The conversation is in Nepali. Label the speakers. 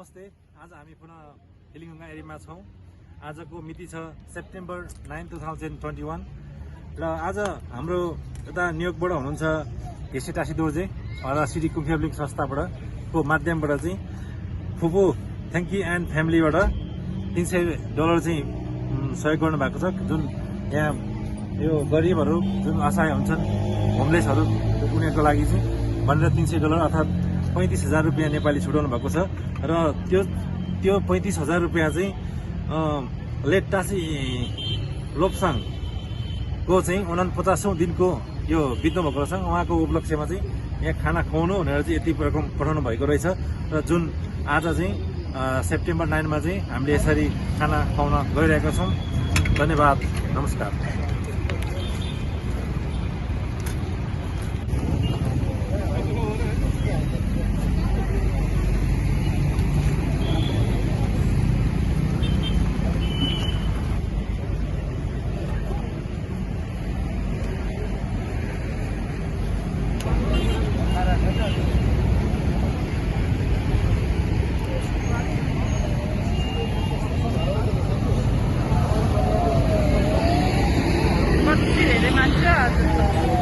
Speaker 1: नमस्ते। आज हामी पुनः हिलिङगङ्गा एरियामा छौँ। आजको मिति छ सेप्टेम्बर 9, 2021 र आज हाम्रो यता नियोगबाट हुनुहुन्छ येशी टासी दोर्जे र सिटी कुम्फेब्लिङ संस्थाबाट को माध्यमबाट चाहिँ फुपू थ्याङ्क यू एन्ड फ्यामिलीबाट $300 चाहिँ सहयोग गर्नु भएको छ। जुन यहाँ यो गरिबहरू जुन असहाय हुन्छन्, होमलेसहरू, उनीहरूको लागि चाहिँ भनेर $300 अर्थात् 35,000 रुपियाँ नेपाली छुटाउनु भएको छ। र त्यो 35,000 रुपियाँ चाहिँ लेट टासी लोब्साङको चाहिँ 49औं दिनको यो बित्नु भएको रहेछ। उहाँको उपलक्ष्यमा चाहिँ यहाँ खाना खुवाउनु भनेर चाहिँ यति रकम पठाउनु भएको रहेछ। र जुन आज चाहिँ सेप्टेम्बर 9मा चाहिँ हामीले यसरी खाना खुवाउन गइरहेका छौँ। धन्यवाद, नमस्कार।
Speaker 2: Mangiato.